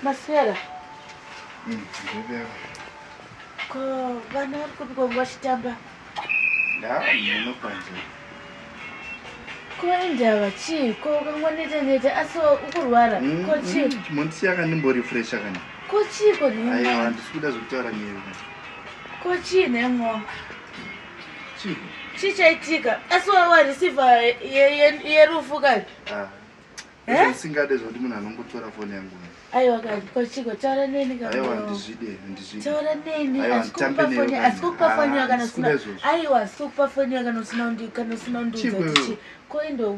Maswera. Ko vana vari kupi ko vachitamba? Ndamheno panze. Ko indava chii? Ko ukangoneta neta asi ukurwara? Ko chii? Chimondisiya kandimborefresha kani. Ko chii ko nhai? Aiwa handisi kuda zvekutaura newe. Ko chii nhai mwangu? Chii? Chii chaitika? Asi wareceiver yerufu kani? Ah. Eh? Usingade zvekuti munhu anongotora foni yangu. Aiwa kani, ko chiko taura neni kani. Aiwa handizvide, handizvide. Taura neni, Aiwa, asi kukupa nditambe foni, newe asi kukupa kani. foni Ah, kana handisi usina. kuda izvozvo. Aiwa, asi kukupa foni kana usina undi kana usina undiudza Chiko kuti iwewe? chii. Ko endo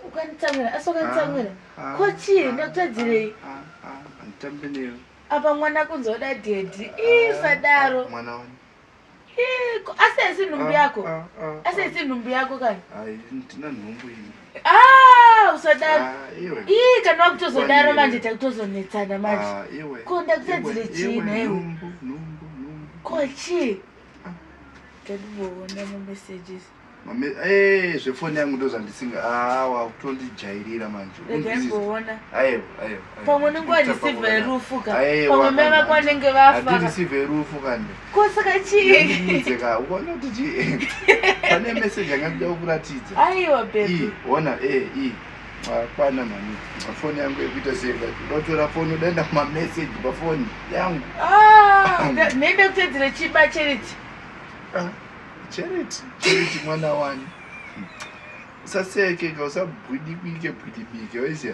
ukanditsamwira, asi ukanditsamwira. Ah, Ko chii ah, ndakutadzirei? ah, ah, handitambe newe. Apa mwana kunzoda dhedhi. Ii usadaro. Ah, Mwana wani. Ii, asi haisi nhumbu Ah, yako. ah, ah, Asi ah. haisi nhumbu yako kani. Ai, ndina nhumbu ini. Ah, usadaro. Ah, iwe. Ii kana wakutozodaro Kwani manje iwe. takutozonetsana manje. Ah, iwe. Ko ndakutadzire Iwe, chii iwe, nhaiwe? Nhumbu, nhumbu, nhumbu. Ko chii? Ah. Ndandimboona mamessages. Eh, zvefoni yangu ndozvandisinga. Ah, wakutondijairira manje. Rega Undizise. ndimboona. Aiwa, aiwa. Pamwe unenge wareceive rufu ka. Aiwa, Pamwe mai kana vako vanenge vafa. ka. Handireceive rufu kani. Ko saka chii? Ndibvunze ka, ukaona kuti chii? Pane message yanga ndida kukuratidza. Aiwa I, baby. ona, eh, i. Kwana mani. Foni yangu yekuita sei ka? Unotora foni udaenda kumamessage pafoni yangu. Ah, nende kutedzere chiba charity. Ah, Charity, Charity mwana wani. Usaseke ka, usabwidibike bwidibike, waiziya?